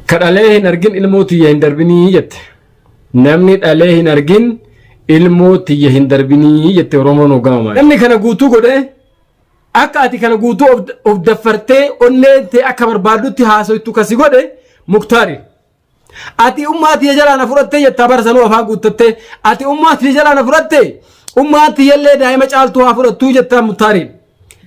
Ka dhalee hin argin ilmoo tiyya hin darbinii jette. Namni dhalee hin argin ilmoo tiyya hin darbinii jette Oromoon hoggaamamaa. Namni kana guutuu godhee akka ati kana guutuu of daffartee onneen tee akka barbaaddutti haasoytu kasi godhe Muktaari. Ati ummaa tiyya jalaa na fudhattee jettaa bara sanuu afaan guuttattee ati ummaa tiyya jalaa na fudhattee ummaan tiyyallee daa'ima caaltuu haa fudhattuu jettaa Muktaariin.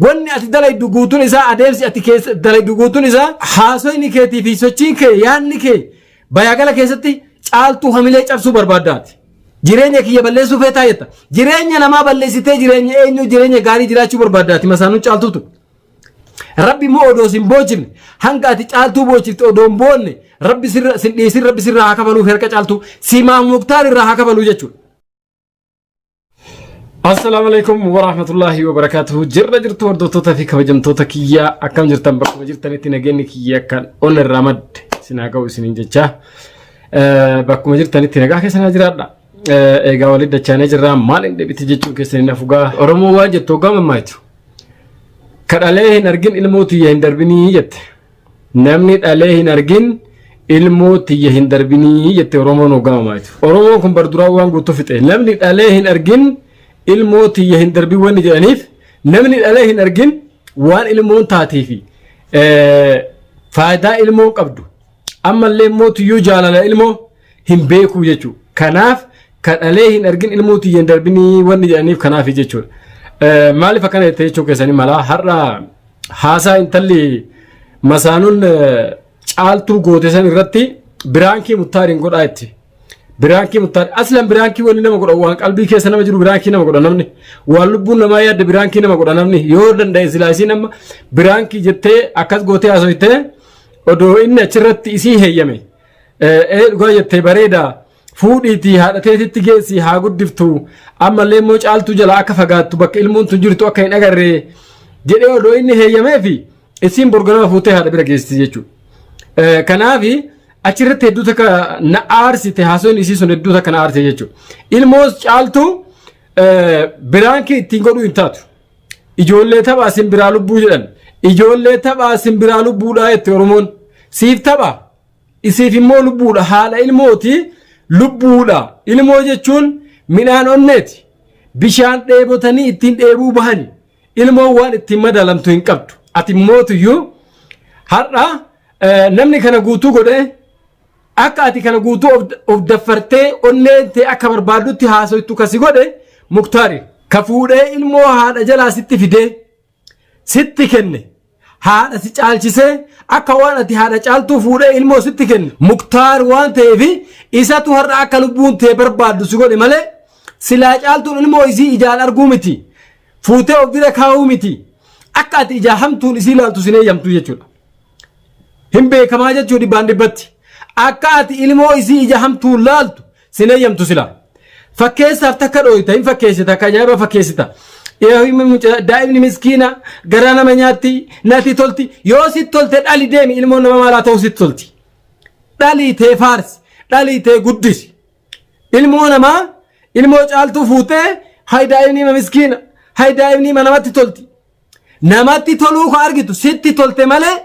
Wanni ati dalaydu guutuun isaa adeemsi ati keessa dalaydu guutuun isaa haasoyni keetii fi sochiin kee yaadni kee bayaagala keessatti caaltuu hamilee cabsuu barbaaddaati. Jireenya kiyya balleessuu feetaa jetta. Jireenya namaa balleessitee jireenya eenyuu jireenya gaarii jiraachuu barbaaddaati masaanuun caaltuutu. Rabbi immoo odoo sin boojifne hanga ati caaltuu boojifte odoo hin boonne rabbi sirra sin dhiisin rabbi sirraa haa kafaluuf harka caaltuu simaa muktaar irraa haa kafaluu jechuudha. Assalaamu alaikum warahmatullahi wabarakatuhu. Jirra jirtu hordoftoota fi kabajamtoota kiyyaa akkam jirtan bakkuma jirtanitti nageenyi kiyya kan ol irraa madde isin haa ga'u isiniin jecha. Bakkuma jirtanitti nagaa keessa naa jiraadha. Egaa walitti dachaanee jirra maal hin dhibiti jechuun keessan hin hafugaa. Oromoo waan jettu hoggaa mammaayitu. Ka dhalee hin argin ilmoo tiyya hin darbinii jette. Namni dhalee hin argin ilmoo tiyya hin darbinii jette Oromoon hoggaa mamaayitu. Oromoon kun bar duraa waan guutuu fixe. Namni dhalee hin argin ilmoo tiyya hin darbin wanni jedhaniif namni dhalee hin argin waan ilmoon taatee fi faayidaa ilmoon qabdu ammallee immoo tiyyuu jaalala ilmoo hin beekuu jechuudha. Kanaaf ka dhalee hin argin ilmoo tiyya hin darbinii wanni jedhaniif kanaaf jechuudha. Maaliif akkana jettee jechuu keessanii malaa har'a haasaa intalli masaanuun caaltuu goote san irratti biraankii muttaariin godhaa itti. Biraankii muttaari aslan biraankii wanni nama godha waan qalbii keessa nama jiru biraankii nama godha namni waan lubbuun namaa yaadde biraankii nama godha namni yoo danda'e silaa isiin amma biraankii jettee akkas gootee haasofte odoo inni achirratti isii heeyyame ee dhugaa jettee bareeda fuudhiitii haadha teetitti geessi haa guddiftu ammallee immoo caaltuu jala akka fagaattu bakka ilmoon tun jirtu akka hin agarre jedhee odoo inni heeyyameefi isiin borganama fuutee haadha bira geessiti jechuudha. Kanaaf achirratti hedduu takka na aarsite haasoon isii sun hedduu takka na aarsite jechuudha. Ilmoos caaltuu biraankii ittiin godhuu hin taatu. Ijoollee taphaa simbiraa lubbuu jedhan. Ijoollee taphaa simbiraa lubbuudhaa jette Oromoon. Siif tapha. Isiif immoo lubbuudha. Haadha ilmooti lubbuudha. Ilmoo jechuun midhaan onneeti. Bishaan dheebotanii ittiin dheebuu bahani. Ilmoon waan ittiin madaalamtu hin qabdu. Ati mootuyyuu har'a namni kana guutuu godhee akka ati kana guutuu of daffartee onneen tee akka barbaaddutti haasoytu kasi godhe Muktaari. Ka fuudhee ilmoo haadha jalaa sitti fidee sitti kenne haadha si caalchisee akka waan ati haadha caaltuu fuudhee ilmoo sitti kenne Muktaar waan ta'eef isatu har'a akka lubbuun tee barbaaddu si godhe malee silaa caaltuun ilmoo isii ijaan arguu miti fuutee of bira kaa'uu miti akka ati ijaa hamtuun isii ilaaltu sin eeyyamtu jechuudha. Hin beekamaa jechuu dhibbaan dhibbatti. Akka ati ilmoo isii ija hamtuun laaltu sin eeyyamtu sila. Fakkeessaaf takka dhooyta hin fakkeessita akka ajaa'iba fakkeessita. Daa'imni miskiina garaa nama nyaatti natti tolti yoo sitti tolte dhali deemi ilmoon nama maalaa ta'u sitti tolti. Dhalii tee faarsi dhalii tee guddisi. Ilmoo namaa ilmoo caaltuu fuutee hay daa'imni ima miskiina hay daa'imni ima namatti tolti. Namatti toluu ka argitu sitti tolte malee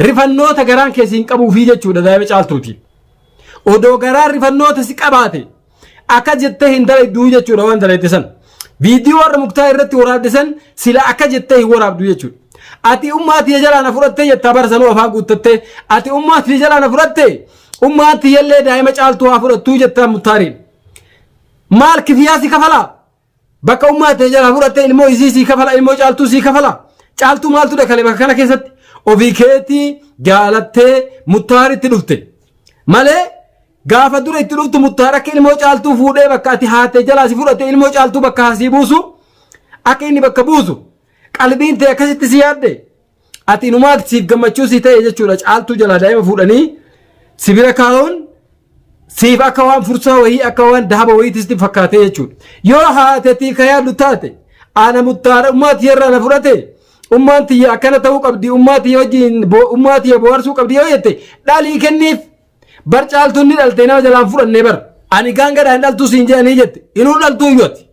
rifannoota garaan kee siin qabuufii jechuudha daa'ima caaltuuti. Odoo garaan rifannoota si qabaate akka jettee hin dalayduu jechuudha waan dalayte san. Viidiyoo warra muktaa irratti waraabde san sila akka jettee hin waraabdu jechuudha. Ati ummaa tiyya jalaa na fudhattee jettaa bara sanuu afaan guuttattee ati ummaa tiyya jalaa na fudhattee ummaan tiyyallee daa'ima caaltuu haa fudhattuu jettaa muktaariin. Maal kifiyaa si kafalaa? Bakka ummaa tee jalaa fudhattee ilmoo isii sii kafala ilmoo caaltuu sii kafala. Caaltuu maaltu dhakale bakka kana keessatti ofii keetii jaalattee muttaaritti dhufte. Malee gaafa dura itti dhuftu muttaar akka ilmoo caaltuu fuudhee bakka ati haatee jalaa si fudhate ilmoo caaltuu bakka hasii buusu akka inni bakka buusu qalbiin tee akkasitti si yaadde ati inumaa siif gammachuu si ta'e jechuudha caaltuu jalaa daa'ima fuudhanii si bira kaa'uun siif akka waan fursaa wayii akka waan dahaba wayiitti sitti fakkaatee jechuudha. Yoo haatetii ka yaaddu taate ana muttaara ummaa tiyya irraa na fudhate ummaan tiyya akkana ta'uu qabdi ummaa tiyya wajjin ummaa tiyya bohaarsuu qabdi yoo jette dhalii kenniif bar caaltuun ni dhalte nama jalaan fudhannee bar ani gaangadhaan hin dhaltuu siin jedhanii jette inuu dhaltuu iyyuu ati.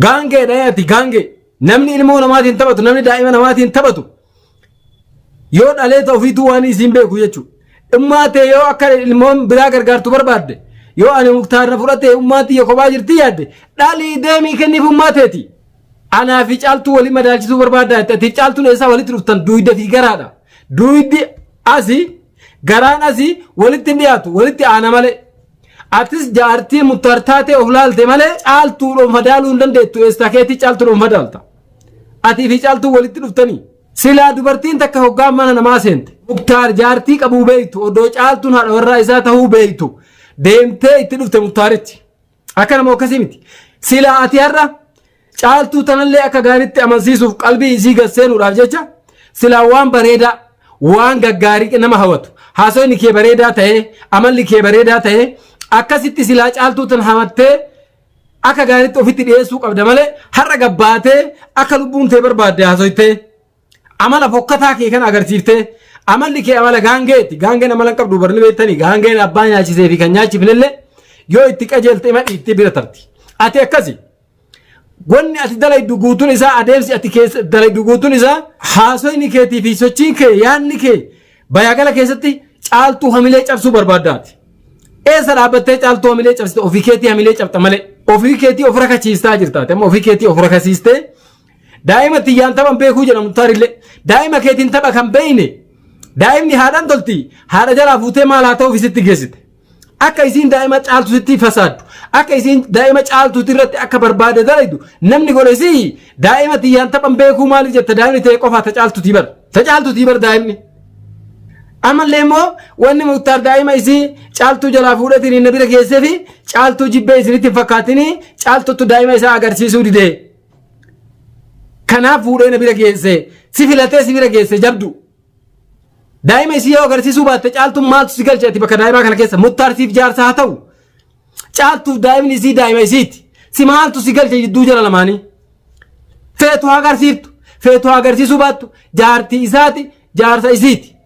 Gaangeedha ati gaangee namni ilmoo namaatiin taphatu namni daa'ima namaatiin taphatu yoo dhaleeta ofiituu waan isiin beeku jechuudha. Ummaa tee yoo akka ilmoon biraa gargaartu barbaadde, yoo ani Muktaar na fudhate ummaa tiyya kophaa jirti yaadde, dhalii deemii kenniif ummaa teeti. Anaa fi Caaltuu walii madaalchisuu barbaaddaa jette. Ati Caaltuun eessaa walitti dhuftan? Duuyda fi garaadha. Duuydi asii garaan asii walitti hin dhiyaatu, walitti aana malee. Atis jaartii Muktaar taatee of laalte malee Caaltuudhaan madaaluu hin dandeettu. Eessaa keetii Caaltuudhaan madaalta? Atii fi Caaltuun walitti dhuftanii. Silaa dubartiin takka hoggaan mana namaa seente. Muktaar jaartii qabuu beektu, odoo Caaltuun haadha warraa isaa tahuu beektu, deemtee itti dhufte Muktaaritti. Akka nama akkasii miti. Silaa ati har'a Caaltuu tanallee akka gaariitti amansiisuuf, qalbii isii gad seenuudhaaf jecha, silaa waan bareedaa, waan gaggaarii nama hawwatu, haasawni kee bareedaa ta'ee, amalli kee bareedaa ta'ee, akkasitti silaa Caaltuu tan hamattee akka gaariitti ofitti dhiyeessuu qabda malee, har'a gabbaatee akka lubbuun tee barbaadde haasoytee, amala fokkataa kee kana agarsiiftee. Amalli kee amala gaangeeti. Gaangeen amala hin qabdu barni beektanii. Gaangeen abbaa nyaachisee fi kan nyaachifnellee yoo itti qajeelte ima dhiittee bira tarti. Ati akkasi. Wanni ati dalaydu guutuun isaa, adeemsi ati keessa dalaydu guutuun isaa, haasoyni keetii fi sochiin kee, yaadni kee bayaagala keessatti Caaltuu hamilee cabsuu barbaaddaati. Eessa dhaabbattee Caaltuu hamilee cabsite? Ofii keetii hamilee cabxa malee. Ofii keetii of rakachiistaa jirtaate. Amma ofii keetii of rakasiistee daa'ima tiyyaan taphan beekuu jedhamu taarillee daa'ima keetiin tapha kan beeyne. Daa'imni haadhaan tolti, haadha jalaa fuutee maal haa ta'uuf isitti geessite? Akka isiin daa'ima Caaltu sitti fasaaddu, akka isiin daa'ima Caaltuuti irratti akka barbaade dalaydu namni godhe si. Daa'ima tiyyaan taphan beekuu maaliif jetta? Daa'imni ta'e qofaa ta Caaltutii bar, ta Caaltutii bar daa'imni. Ammallee immoo wanni Muktaar daa'ima isii Caaltuu jalaa fuudheetiin na bira geessee fi Caaltuu jibbee isinitti hin fakkaatinii. Caaltuttu daa'ima isaa agarsiisuu didee. Kanaaf fuudhee na bira geesse. Si filatee si bira geesse jabdu. Daa'ima isii yoo agarsiisuu baatte Caaltuun maaltu si galche ati bakka daa'imaa kana keessa? Muktaar siif jaarsa haa ta'u. Caaltuuf daa'imni isii daa'ima isiiti. Si maaltu si galche jidduu jala lamaanii? Feetu haa agarsiiftu. Feetu haa agarsiisuu baattu. Jaartii isaati, jaarsa isiiti.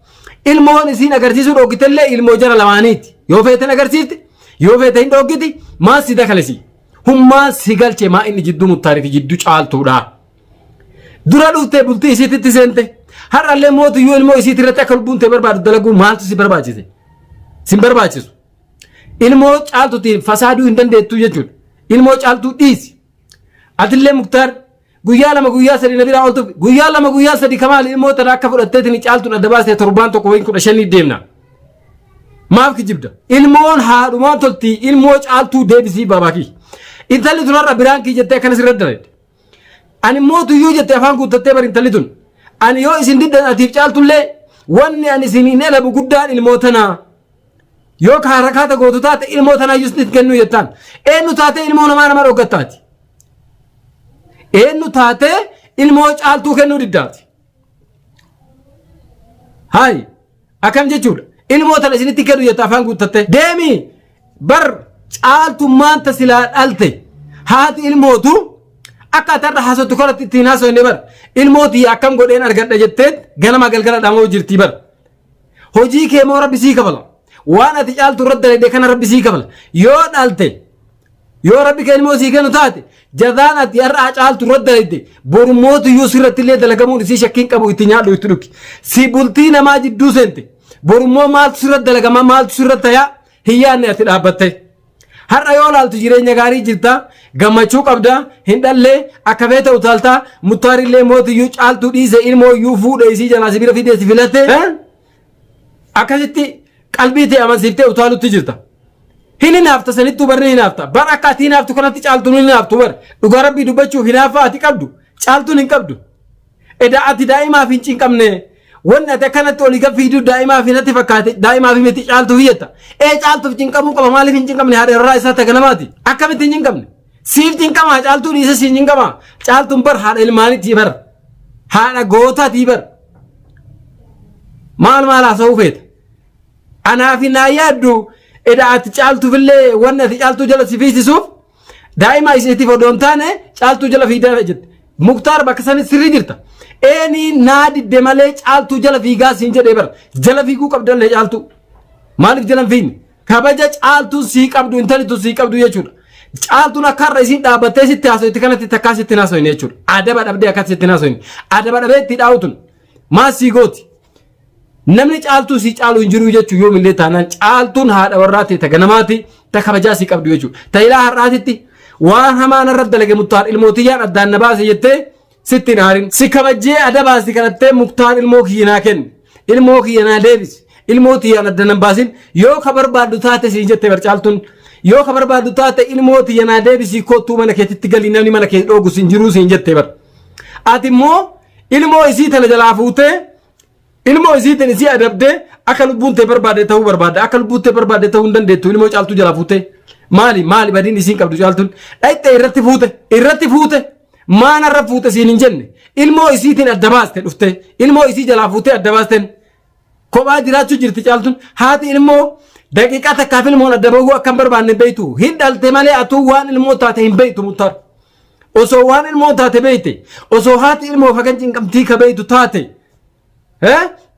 Ilmoon isiin agarsiisuu dhoogitellee ilmoo jara lamaaniiti. Yoo feeten agarsiifti, yoo feete hin dhoogiti, maal si dakalesi? Hummaan si galche maa inni jidduu Muktaarii fi jidduu Caaltuudha? Dura dhuftee bultii isiititti seente. Har'allee mootiyyuu ilmoo isiiti irratti akka lubbuun ta'e barbaadu dalaguu maaltu si barbaachise? Sin barbaachisu. Ilmoo Caaltuutiin fasaaduu hin dandeettu jechuudha. Ilmoo Caaltuu dhiisi. Atillee Muktaar, guyyaa 2 guyyaa 3 na biraa ooltuuf, guyyaa 2 guyyaa 3 kamaal ilmoo tana akka fudhatteetiin Caaltuun adda baastee torbaan tokko wayin 15 deemna. Maaf kijibda? Ilmoon haadhumaan tolti, ilmoo Caaltuu deebisii babaakii. Intalli tun har'a biraan kii jettee akkana sirra dalayde. Ani mootuyyuu jette afaan guuttattee bar intalli tun. Ani yoo isin diddan atiif Caaltullee, wanni ani isin hin elabu guddaan ilmoo tanaa. Yoo ka harakaata gootu taate ilmoo tanaa iyyuu sitti kennuu jettaan. Eenyu taatee ilmoo namaa nama dhoggattaati? Eenyu taatee ilmoo Caaltuu kennuu diddaati? Hayi, akkam jechuudha? Ilmoo tana isinitti kennu jetta afaan guuttattee. Deemi bar, Caaltummaan ta silaa dhalte haati ilmootu akka ati har'a haasottu kanatti ittiin haasofne bar. Ilmoo tiyya akkam godheen argadha jetteet ganama galgala dhamoo jirti bar. Hojii kee moo Rabbi sii kafala. Waan ati Caaltu irratti dalagde kana Rabbi sii kafala. Yoo dhalte, yoo Rabbi kee ilmoo sii kennu taate, jazaan ati har'a Caaltu irratti dalagde boru mootiyyuu sirratti illee dalagamuun isii shakkiin qabu. Itti nyaadhu, itti dhugi. Si bultii namaa jidduu seente. Borummoo maaltu sirratti dalagamaa, maaltu sirratti tayaa hin yaadne ati dhaabbatte. Har'a yoo laaltu jireenya gaarii jirta, gammachuu qabda, hin dhallee, akka feete utaaltaa, Muktaarillee mootiyyuu Caaltuu dhiise, ilmoo iyyuu fuudhe isii jalaa si bira fidee si filate. Akkasitti qalbii ta'e amansiiftee utaalutti jirta. Hin hinaafta sanittuu barri hinaafta. Bar akka ati hinaaftu kanatti Caaltuun hin hinaaftu bar. Dhugaa Rabbii dubbachuuf hinaaffaa ati qabdu Caaltuun hin qabdu. Edaa ati daa'imaaf hin cinqamne. Wanni ati akkanatti olii gad fiigdu daa'imaaf natti fakkaate, daa'imaaf miti Caaltuuf jetta. Ee, Caaltuuf cinqamuu qaba. Maaliif hin cinqamne? Haadha irraa isaa taganamaati. Akkamitti hin cinqamne? Siif cinqamaa, Caaltuu dhiise siif cinqamaa. Caaltuun bar haadha ilmaaniitii bar. Haadha gootaatii bar. Maal maal haasa'uu feeta? Anaaf naa yaaddu, edaa ati Caaltuufillee wanni ati Caaltuu jala si fiisisuuf daa'ima isiitiif odoo hin taane Caaltuu jala fiidaa jette. Muktaar, bakka sani sirrii jirta. Eenii naa didde malee Caaltuu jala fiigaa siin jedhee bara. Jala fiiguu qabdallee Caaltuu. Maaliif jala hin fiigne? Kabaja Caaltuun sii qabdu, intalitu sii qabdu jechuudha. Caaltuun akka har'a isiin dhaabbattee sitti haasofte kanatti takkaa sitti hin haasofne jechuudha. Adaba dhabdee akka sitti hin haasofne. Adaba dhabee itti dhaa'utun. Maal sii gooti? Namni Caaltuu sii caalu hin jiru jechuun yoomillee taanaan Caaltuun haadha warraa ta'e ta ganamaati, ta kabajaa sii qabdu jechuudha. Ta ilaa har'aatitti waan hamaa narra dalage Muktaar ilmoo tiyyaan addaan na baase jettee sitti hin aarin. Si kabajjee adabaa si kadhattee, "Muktaar, ilmoo kiyya naa kenni. Ilmoo kiyya naa deebisi. Ilmoo tiyyaan adda nan baasin yoo ka barbaaddu taate" siin jette bar Caaltuun. "Yoo ka barbaaddu taate, ilmoo tiyya naa deebisii, kottuu mana keetitti galii, namni mana kee dhoogu sin jiruu" siin jette bar. Ati immoo ilmoo isii tana jalaa fuutee, ilmoo isiitiin isii adabdee, akka lubbuun tee barbaadde ta'uu barbaadde. Akka lubbuun tee barbaadde ta'uu hin dandeettu. Ilmoo Caaltuu jalaa fuutee, maali maali badiin isiin qabdu? Caaltuun dhayxee irratti fuute, irratti fuute, maan irra fuute siin hin jenne. Ilmoo isiitiin adda baaste, dhufte ilmoo isii jalaa fuutee adda baasteen kophaa jiraachuu jirti Caaltuun. Haati ilmoo daqiiqaa takkaaf ilmoon adda bahuu akka hin barbaanne beektu. Hin dhalte malee atuu waan ilmoo taate hin beektu, Muktaar. Osoo waan ilmoo taate beekte, osoo haati ilmoo hagan cinqamtii ka beektu taate,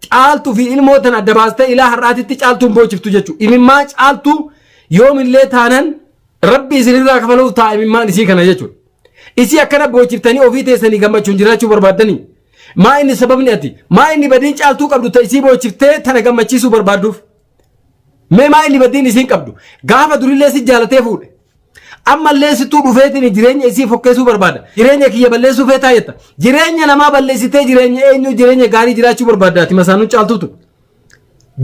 Caaltuu fi ilmoo tana adda baastee ilaa har'aatitti Caaltuun boochiftu jechuudha. Imimmaan Caaltuu yoomillee taanan Rabbi isinirraa kafaluuf ta'a imimmaan isii kana jechuudha. Isii akkana boochiftanii ofii teessanii gammachuun jiraachuu barbaaddanii. Maa inni sababni ati? Maa inni badiin Caaltuu qabdu ta isii boochiftee tana gammachiisuu barbaadduuf? Mee maa inni badiin isiin qabdu? Gaafa durillee si jaalatee fuudhe. Ammallee sittuu dhufeetiin jireenya isii fokkeessuu barbaada. "Jireenya kiyya balleessuu feetaa" jetta. Jireenya namaa balleessitee jireenya eenyu, jireenya gaarii jiraachuu barbaadda ati masaanuu Caaltuutu?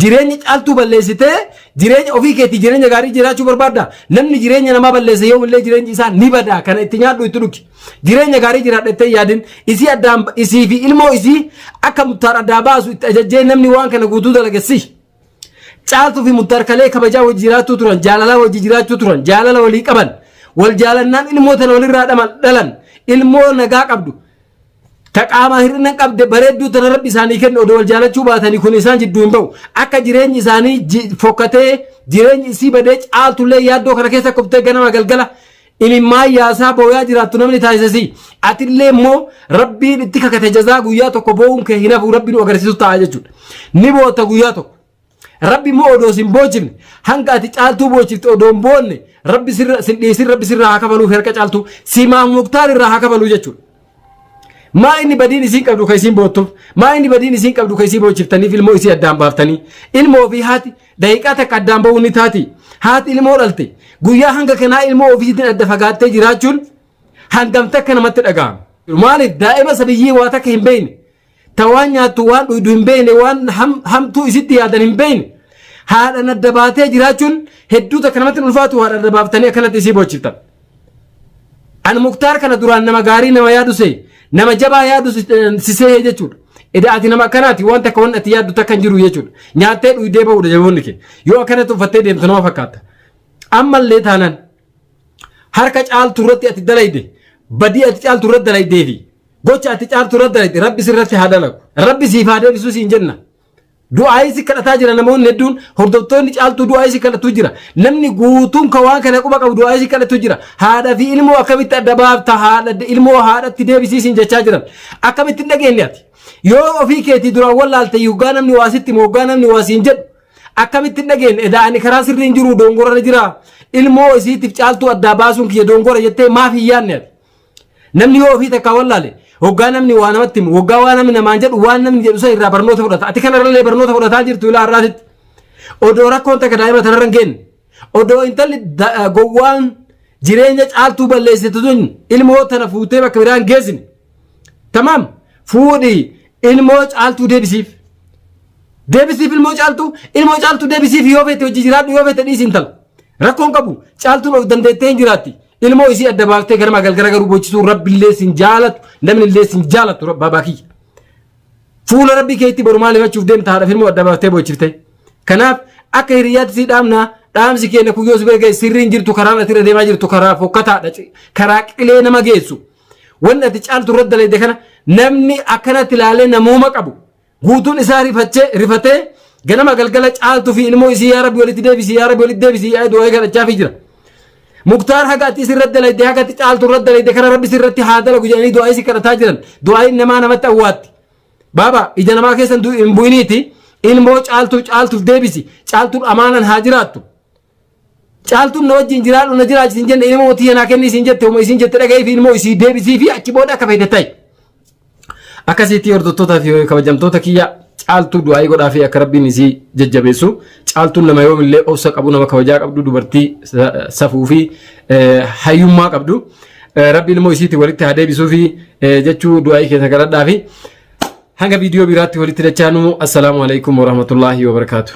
Jireenya Caaltuu balleessitee jireenya ofii keetii jireenya gaarii jiraachuu barbaadda. Namni jireenya namaa balleesse yoomillee jireenyi isaa ni bada. Kana itti nyaadhu, itti dhugi. Jireenya gaarii jiraadhattee yaadin. Isii addaan, isii fi ilmoo isii akka Muktaar addaa baasu itti ajajjee namni waan kana guutuu dalage si. Caaltuu fi Muktaar kalee kabajaa wajji jiraachuu turan, jaalalaa wajji jiraachuu turan, jaalala walii qaban. Wal jaalannaan ilmoo tana walirraa dhalan, ilmoo nagaa qabdu. Ta qaamaa hir'ina qabde bareedduu tana Rabbi isaanii kenne. Odoo wal jaalachuu baatanii kun isaan jidduu hin ba'u. Akka jireenyi isaanii fokkatee, jireenyi isii badee, Caaltullee yaaddoo kana keessa kuftee ganama galgala imimmaan yaasaa booyaa jiraattu namni taasisasi. Atillee immoo Rabbiin itti kakate, jazaa guyyaa tokko boo'uun kee hin hafu, Rabbi nu agarsiisu ta'a jechuudha. Ni boota guyyaa tokko. Rabbi immoo odoo sin boocifne, hanga ati Caaltuu boocifte odoo hin boonne, Rabbi sirra sin dhiisin. Rabbi sirraa haa kafaluuf, harka Caaltuu simaa Muktaar irraa haa kafaluu jechuudha. Maa inni badiin isiin qabdu ka isiin boottuuf? Maa inni badiin isiin qabdu ka isii boochiftaniif, ilmoo isii addaan baaftanii? Ilmoo fi haati daqiiqaa takka addaan ba'uu ni taati. Haati ilmoo dhalte guyyaa hanga kanaa ilmoo ofiitiin adda fagaattee jiraachuun hangam takka namatti dhaga'ama? Maaliif daa'ima sabiyyii waa takka hin beekne, ta waan nyaattu waan dhuydu hin beekne, waan hamtuu isitti yaadan hin beekne haadhan adda baatee jiraachuun hedduu takka namatti ulfaatu, haadha adda baaftanii akkanatti isii boochiftan? Ani Muktaar kana duraan nama gaarii, nama yaadu see, nama jabaa yaadu si seehee jechuudha. Eda ati nama akkanaati, waan takka waan ati yaaddu takka hin jiru jechuudha. Nyaattee dhuydee ba'uudha jaboonni kee. Yoo akkanatti uffattee deemtu nama fakkaata. Ammallee taanaan harka Caaltu irratti ati dalayde, badii ati Caaltu irratti dalaydee fi gocha ati Caaltu irratti dalayde Rabbi sirratti haa dalagu. Rabbi siif haa deebisuu siin jenna. Du'aayii si kadhataa jira namoonni hedduun, hordoftoonni Caaltuu du'aayii si kadhatu jira. Namni guutuun ka waan kana quba qabu du'aayii si kadhatu jira. "Haadha fi ilmoo akkamitti adda baafta? Haadha ilmoo haadhatti deebisiisin" jechaa jiran. Akkamitti hin dhageenye ati? Yoo ofii keetii duraan wallaalte, hoggaa namni waa sitti himu, hoggaa namni waa siin jedhu akkamitti hin dhageenye? "Edaa ani karaa sirrii hin jiru, dongorra jira. Ilmoo isiitiif Caaltuu addaa baasuun kiyya dongora" jettee maaf hin yaadne ati? Namni yoo ofii takkaa wallaale, hoggaa namni waa namatti himu, hoggaa waa namni namaan jedhu, waan namni jedhu san irraa barnoota fudhata. Ati kanarrallee barnoota fudhataa jirtu ilaa har'aatitti. Odoo rakkoon takka daa'ima tanarra hin geenne, odoo intalli gowwaan jireenya Caaltuu balleessitu tun ilmoo tana fuutee bakka biraan geessine. Tamaam, fuudhii ilmoo Caaltuu deebisiif. Deebisiif ilmoo Caaltuu, ilmoo Caaltuu deebisiif. Yoo feete hojii jiraadhu, yoo feete dhiisi intala. Rakkoon qabu, Caaltuun of dandeettee hin jiraatti. Ilmoo isii adda baaftee ganama galgala garuu boochisuu Rabbillee sin jaalatu, namni illee sin jaalatu, baabaa kiyya. Fuula Rabbii keetti boru maal himachuuf deemta haadha ilmoo adda baaftee boochifte? Kanaaf akka hiriyaatti si dhaamna. Dhaamsi keenya kun yoo si bira ga'e, sirriin jirtu, karaan ati irra deemaa jirtu karaa fokkataadha, karaa qilee nama geessu. Wanni ati Caaltu irratti dalayde kana namni akkanatti ilaalee namooma qabu guutuun isaa rifachee rifatee ganama galgala Caaltuu fi ilmoo isii "Yaa Rabbi, walitti deebisi, yaa Rabbi, walitti deebisi" yaa du'aa kadhachaafii jira. "Muktaar, haga ati isirratti dalayde, haga ati Caaltu irratti dalayde kana Rabbi sirratti haa dalagu" jedhanii du'aa isii kadhataa jiran. Du'aayin namaa namatti awwaatti. Baaba, ija namaa keessa hin bu'iniiti ilmoo Caaltuu Caaltuuf deebisi. Caaltuun amaanan haa jiraattu. Caaltuun "Na wajjin jiraadhu, na jiraachisi" hin jenne. "Ilmoo tiyya naa kenni" isiin jette. Uma isiin jette dhaga'ee fi ilmoo isii deebisii fi achi booda akka feete ta'i. Akkasitti, hordoftootaa fi kabajamtoota kiyya, Caaltuu du'aayii godhaa fi akka Rabbiin isii jajjabeessu. Caaltuun nama yoomillee obsa qabu, nama kabajaa qabdu, dubartii safuu fi hayyummaa qabdu. Rabbiin immoo isiitti walitti haa deebisuu fi jechuu du'aayii keessa kadhadhaa fi hanga viidiyoo biraatti walitti dachaanu, assalaamu alaikum warahmatullaahi wabarakaatu.